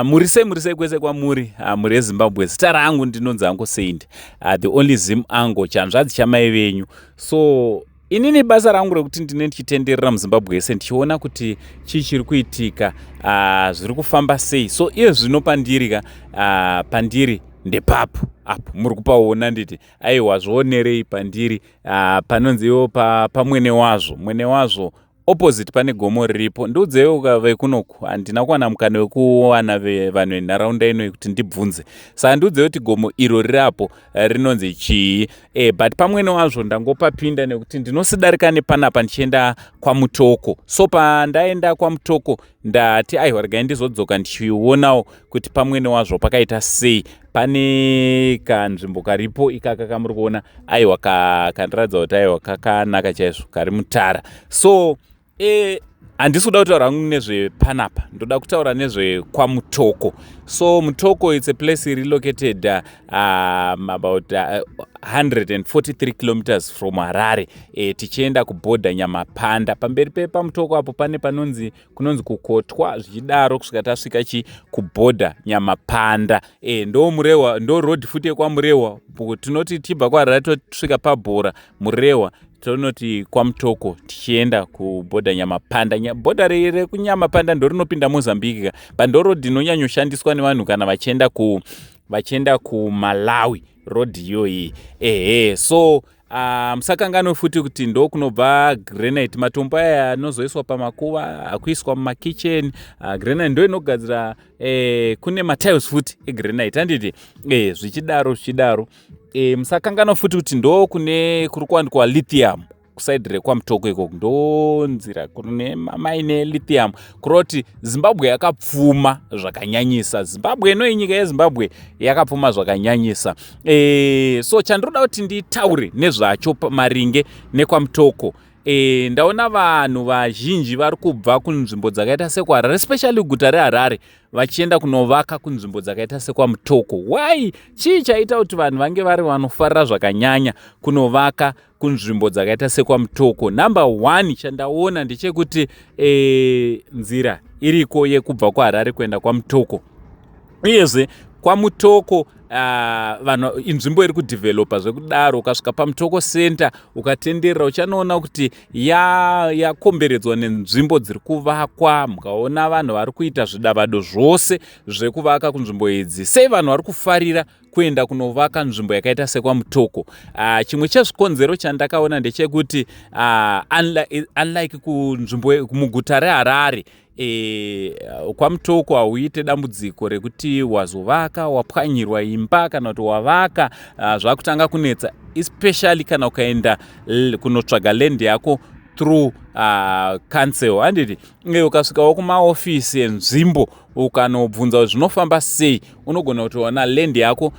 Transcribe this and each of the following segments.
Muri sei, muri sei kwese kwamuri, mhuri yeZimbabwe? Zita rangu ndinonzi Uncle Saint, the only Zim ango, chanzvadzi chamai venyu. So inini basa rangu rekuti ndine ndichitenderera muZimbabwe yese, ndichiona kuti chii chiri kuitika, zviri kufamba sei. So iye zvino pandiri ka, pandiri ndepapo apo muri kupaona. Nditi aiwa, zvionerei pandiri, panonzi iwo pamwene wazvo, mwene wazvo opposite, pane gomo riripo. Ndiudzeiwo vekunoku, handina kuwana mukana wekuwana vanhu venharaunda ino kuti ndibvunze, saka ndiudzei kuti gomo iro rirapo rinonzi chii? But pamwene wazvo ndangopapinda nekuti ndinosidarika nepanapa ndichienda kwaMutoko. So pandaenda kwaMutoko ndati aiwa, regai ndizodzoka ndichionawo kuti pamwene wazvo pakaita sei. Pane kanzvimbo karipo ikaka kamuri kuona, aiwa, kandiratidza kuti aiwa, kakanaka chaizvo, kari mutara. So handisi kuda kutaura hangu nezvepanapa, ndoda kutaura nezvekwaMutoko. So Mutoko, it's a place iri located about 143 kilometers from Harare, tichienda kubhodha Nyamapanda. Pamberi pepaMutoko apo pane panonzi kunonzi Kukotwa, zvichidaro kusvika tasvika chi kubhodha Nyamapanda. Ndo Murewa, ndo road futi yekwaMurewa. Tinoti tibva kwaHarare tosvika pabhora Murewa, tonoti kwaMutoko tichienda kubhodha Nyamapanda. Bhodha rekuNyamapanda ndo rinopinda Mozambique ka, but ndo road inonyanyoshandiswa nevanhu kana vachienda kuMalawi, road iyoyi, ehe. So musakanganwe futi kuti ndo kunobva granite, matombo aya anozoiswa pamakuva, akuiswa mumakicheni. Granite ndo inogadzira, kune matiles futi egranite, handiti? Zvichidaro zvichidaro. Musakanganwa futi kuti ndo kune kuri kuwanikwa lithium, kuside rekwaMutoko ikoko ndo nzira kune mamaine lithium. Kureva kuti Zimbabwe yakapfuma zvakanyanyisa. Zimbabwe ino, nyika yeZimbabwe yakapfuma zvakanyanyisa. So chandiroda kuti nditaure nezvacho maringe nekwaMutoko, ndaona vanhu vazhinji vari kubva kunzvimbo dzakaita sekuHarare, especially guta reHarare, vachienda kunovaka kunzvimbo dzakaita sekwaMutoko. Why? Chii chaita kuti vanhu vange vari vanofarira zvakanyanya kunovaka kunzvimbo dzakaita sekwaMutoko? Number one chandaona ndechekuti nzira iriko yekubva kuHarare kuenda kwaMutoko. Uyezve kwaMutoko, vanhu, inzvimbo iri kudhivhelopa zvekudaro. Ukasvika paMutoko Center ukatenderera, uchanoona kuti yakomberedzwa nenzvimbo dziri kuvakwa. Mukaona vanhu vari kuita zvidavado zvose zvekuvaka kunzvimbo idzi. Sei vanhu vari kufarira kuenda kunovaka nzvimbo yakaita sekwaMutoko? Chimwe chezvikonzero chandakaona ndechekuti unlike kunzvimbo muguta reHarare, kwaMutoko hauite dambudziko rekuti wazovaka wapwanyirwa imba kana kuti wavaka zvakutanga kunetsa, especially kana ukaenda kunotsvaga land yako through council, handiti? Ukasvikawo kumaofisi enzvimbo ukanobvunza kuti zvinofamba sei, unogona kutowana land yako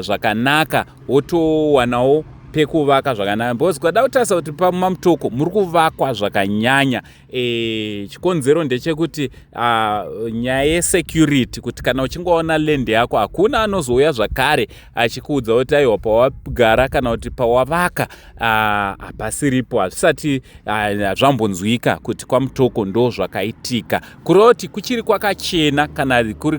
zvakanaka, wotowanawo pekuvaka zvakanaka, because ukada kutarisa kuti pamaMutoko muri kuvakwa zvakanyanya, chikonzero ndechekuti nyaya yesecurity, kuti kana uchinge waona land yako, hakuna anozouya zvakare achikuudza kuti aiwa, pawagara kana kuti pawavaka hapasiripo. Hazvisati zvambonzwika kuti kwaMutoko ndo zvakaitika. Kureva kuti kuchiri kwakachena kana kuri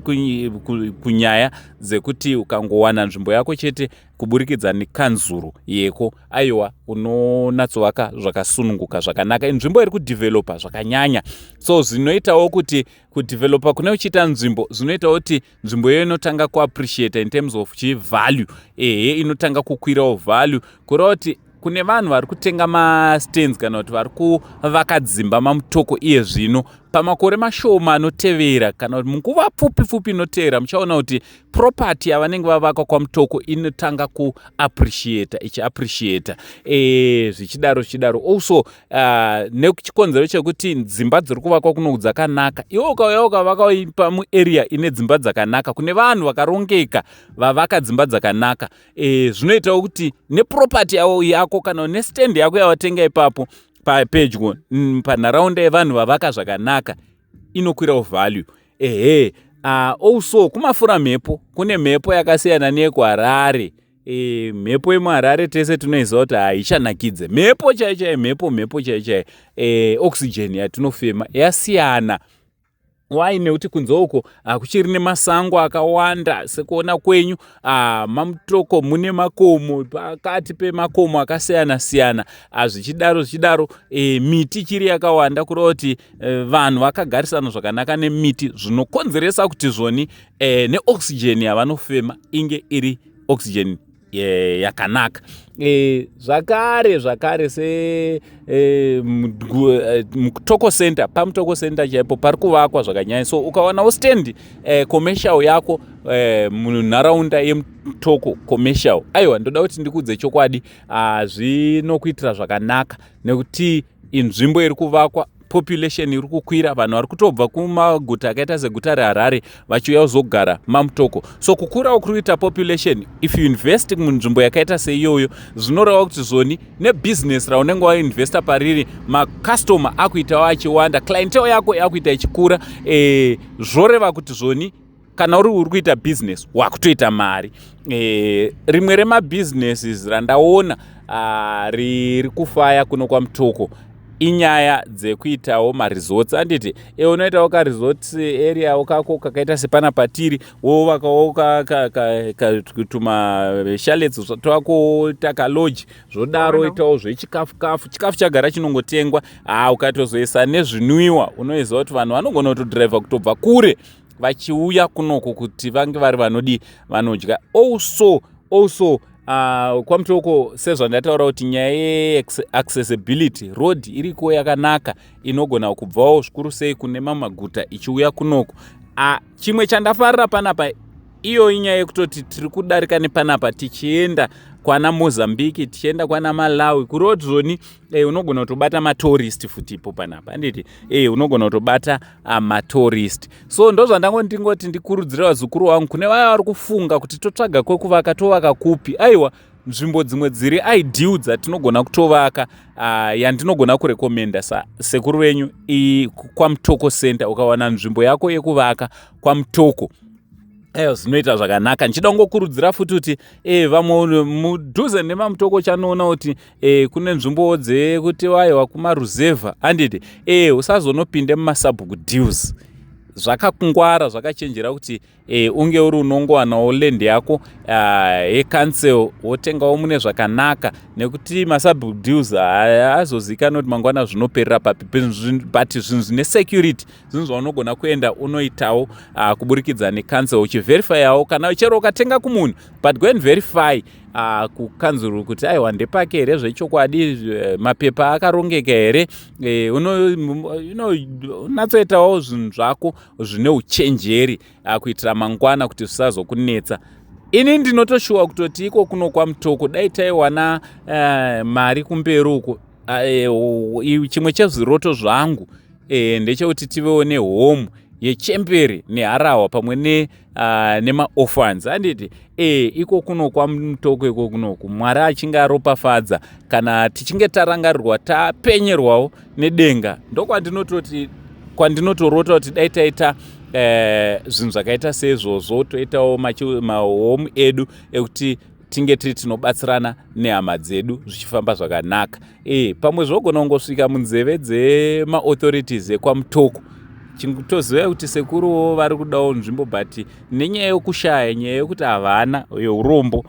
kunyaya dzekuti ukangowana nzvimbo yako chete kuburikidza nekanzuru yeko, aiwa, unonatsovaka zvakasununguka zvakanaka. Inzvimbo iri kudhivhelopa zvakanyanya. So zvinoitawo kuti kudhivhelopa kune uchiita nzvimbo, zvinoitawo kuti nzvimbo iyoyo inotanga kuappreciata in terms of chivalue. Ehe, inotanga kukwirawo value. Kureva kuti kune vanhu vari kutenga mastands kana kuti vari kuvaka dzimba maMutoko iye zvino, pamakore mashoma anotevera kana kuti munguva pfupi pfupi inotevera, muchaona kuti property yavanenge vavaka kwaMutoko inotanga kuappreciata, ichiappreciata, zvichidaro zvichidaro. Also nechikonzero chekuti dzimba dziri kuvakwa kuno dzakanaka. Iwe ukauya ukavaka pamuarea ine dzimba dzakanaka, kune vanhu vakarongeka vavaka dzimba dzakanaka, zvinoitawo kuti neproperty yavo yako kana nestand yako yawatenga ipapo pedyo panharaunda yevanhu vavaka zvakanaka inokwirawo value, ehe. Also kumafura mhepo, kune mhepo yakasiyana neyekuHarare. Mhepo yemuHarare tese tinoiziva kuti haichanakidze, mhepo chaiyo chaiyo, mhepo, mhepo chaiyo chaiyo, oxygen yatinofema yasiyana. Why? Nekuti kunze uko kuchiri nemasango akawanda. Sekuona kwenyu, maMutoko mune makomo, pakati pemakomo akasiyana siyana. Zvichidaro zvichidaro, miti ichiri yakawanda, kureva kuti vanhu vakagarisana zvakanaka nemiti, zvinokonzeresa kuti zvoni neoxygen yavanofema inge iri oxygen yakanaka. Zvakare se Mutoko Center, paMutoko Center chaipo pari kuvakwa zvakanyanya. So ukawanawo stand, commercial yako munharaunda yeMutoko Commercial, aiwa, ndoda kuti ndikudze chokwadi, zvinokuitira zvakanaka nekuti inzvimbo iri kuvakwa, population iri kukwira, vanhu vari kutobva kumaguta akaita seguta reHarare vachiuya kuzogara maMutoko. So kukurawo kuri kuita population, if you invest munzvimbo yakaita seiyoyo, zvinoreva kuti zvoni nebhizinesi raunenge wainvesta pariri, macustomer akuitawo achiwanda, clientele yako yakuita ichikura. Zvoreva kuti zvoni kana uri kuita bhizinesi, wakutoita mari. Rimwe remabhizinesis randaona riri kufaya kuno kwaMutoko inyaya dzekuitawo maresorts, anditi? Unoitawo karesort area kako kakaita sepana patiri, wovakawo tumachalets twako, takalodge zvodaro, itawo zvechikafu kafu, chikafu chagara chinongotengwa. Ha, ukatozoisa nezvinwiwa, unoziva kuti vanhu vanogona kutodhiraivha kutobva kure vachiuya kunoko kuti vange vari vanodi vanodya. Also kwaMutoko, sezvandataura kuti nyaya yeaccessibility, road iriko yakanaka, inogona kubvawo zvikuru sei kune mamaguta ichiuya kunoko. Chimwe chandafarira panapa, iyo inyaya yekutoti tiri kudarika nepanapa tichienda kwana Mozambique, tichienda kwana Malawi kuroad zoni. Unogona kutobata matourist futi ipo panapa, handiti? Unogona kutobata matourist. So ndo zvandangondingoti ndikurudzire vazukuru vangu, kune vaya vari kufunga kuti totsvaga kwekuvaka, tovaka kupi. Aiwa, nzvimbo dzimwe dziri ideal dzatinogona kutovaka, yandinogona kurekomenda sasekuru venyu, kwaMutoko Center. Ukawana nzvimbo yako yekuvaka kwaMutoko, aiwa, zvinoita zvakanaka. Ndichida kungokurudzira futi kuti vamwe mudhuze nemaMutoko, chanoona kuti kune nzvimbo dzekuti waiwa kumaruzevha, handiti? Usazonopinde mumasabhuku deals. Zvakakungwara, zvakachenjera kuti unge uri unongowanawo land yako yecouncil, wotengawo mune zvakanaka, nekuti masabhuku deals haazozikanwa kuti mangwana zvinoperera papi. But zvinhu zvine security, zvinhu zvaunogona kuenda unoitawo kuburikidza necouncil, uchiverifyawo kana chero ukatenga kumunhu, but go and verify kukanzuru kuti aiwa, ndepake here zvechokwadi, mapepa akarongeka here. Unatsoitawo zvinhu zvako zvine uchenjeri kuitira mangwana kuti zvisazokunetsa. Ini ndinotoshuwa kutoti iko kuno kwaMutoko dai taiwana mari kumberi uko. Chimwe chezviroto zvangu ndechekuti tivewo nehome yechemberi neharahwa pamwe nemaorphans, handiti? Iko kuno kwaMutoko iko kunoku, Mwari achinge aropafadza, kana tichinge tarangarirwa, tapenyerwawo nedenga, ndokwandinototi kwandinotorota kuti dai taita zvinhu zvakaita seizvozvo, toitawo mahome edu ekuti tinge tiri tinobatsirana nehama dzedu, zvichifamba zvakanaka. Pamwe zvogona kungosvika munzeve dzemaauthorities ekwaMutoko. Chingotozivai kuti sekuruwo vari kudawo nzvimbo, but nenyaya yokushaya, nyaya yekuti havana, yeurombo,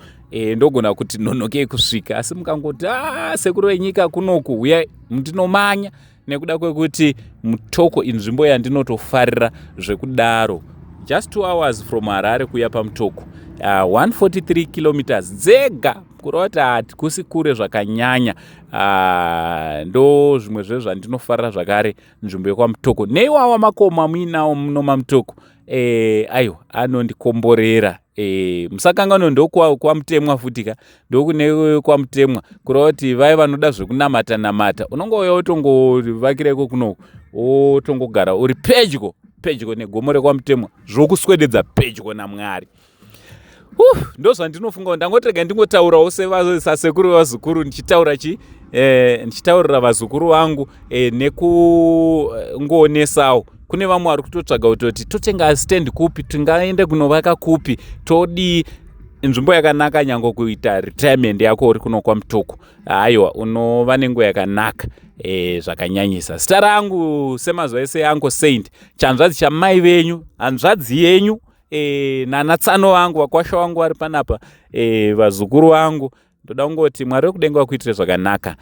ndogona kuti nonokei kusvika. Asi mukangoti a sekuru venyika kunoku, uyai, ndinomanya, nekuda kwekuti Mutoko inzvimbo yandinotofarira zvekudaro. Just 2 hours from Harare kuuya paMutoko, 143 kilometers dzega, kureva kuti hatikusi kure zvakanyanya. Ndo zvimwe zvezvandinofarira zvakare nzvimbo yekwaMutoko, neiwawa makomo amuinawo muno maMutoko. Aiwa, anondikomborera. Musakanganwa ndokwaMutemwa futi ka, ndokune kwaMutemwa, kureva kuti vai vanoda zvekunamata namata, unongouya wotongovakira iko kunoku, wotongogara uri pedyo pedyo negomo rekwaMutemwa, zvokuswededza pedyo naMwari. Ndo zvandinofunga. Ndangoti ndingotaurawo sasekuru vazukuru, ndichitaura chi ndichitaurira vazukuru vangu, nekungoonesawo kune vamwe vari kutotsvaga kutoti totenga stand kupi, tingaende kunovaka kupi, todii. Inzvimbo yakanaka nyange kuita retirement yako uri kuno kwaMutoko. Aiwa, unova nenguva yakanaka zvakanyanyisa. Zita rangu semazuva ese, Uncle Saint, chanzvadzi chamai venyu, hanzvadzi yenyu, nanatsano vangu, vakwasha vangu vari panapa, vazukuru vangu. Ndoda kungoti Mwari wekudenga vakuitire zvakanaka.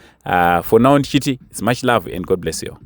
For now ndichiti it's much love and God bless you.